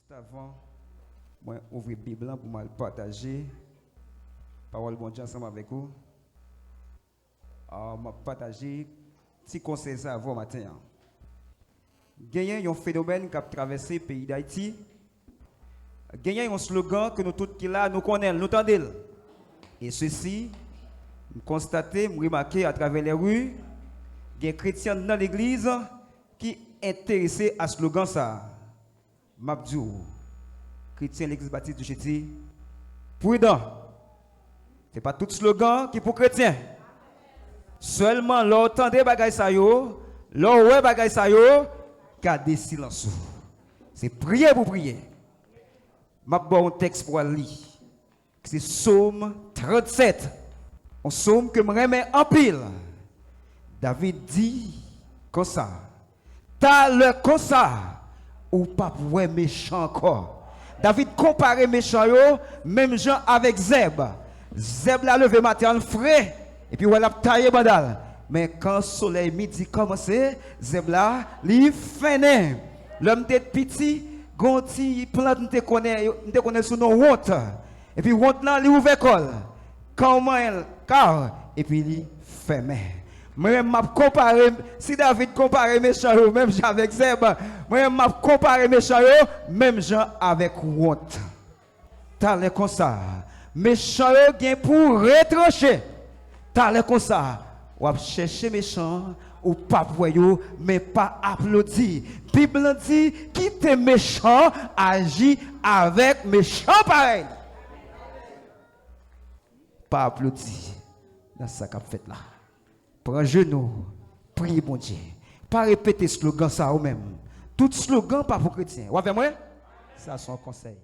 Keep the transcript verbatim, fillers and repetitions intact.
Avan mwen ouvri Bib lan pou m al pataje pawòl Bondye ansanm avèk ou, ah, m ap pataje ti konsèy sa avè w maten an. Genyen yon fenomèn k ap travèse peyi Dayiti. Genyen yon slogan ke nou tout ki la, nou konnen l, nou tande l. E sesi, m konstate, m remake atravè lè ri, gen kretyen nan legliz ki enterese a slogan sa a. M ap di w, kretyen Legliz Batis di Jedi, pridan! Se pa tout slogan ki pou kretyen. Sèlman lè w tande bagay sa yo, lè w wè bagay sa yo, gade silans ou. Se priye pou priye. M ap ba w yon tèks pou w al li. Se Sòm trannsèt, yon sòm ke m renmen anpil. David di konsa, talè konsa, ou p ap wè mechan ankò. David konpare mechan yo menm jan avèk zèb. Zèb la leve maten an fre, epi w wè l ap taye banda l. Men kan solèy midi kòmanse, zèb la, li fennen. Lè m te piti, gen yon ti plant m te konnen, m te konnen l sou non wont. Epi wont lan, li ouvè kò l. Kan w manyen l, kaw, epi li fèmen. Mwen menm, m ap konpare, si David konpare mechan yo menm jan avèk zèb, mwen menm, m ap konpare mechan yo menm jan avèk wont. Talè konsa, mechan yo gen pou retranche. Talè konsa, w ap chèche mechan an, ou p ap wè yo, men pa aplodi. Bib lan di, kite mechan aji avèk mechan parèy li. Pa aplodi nan sa k ap fèt la. Pran jenou, priye Bondye. Pa repete slogan sa ou menm. Tout slogan pa pou kretyen. W avè mwen? Sa se yon konsèy.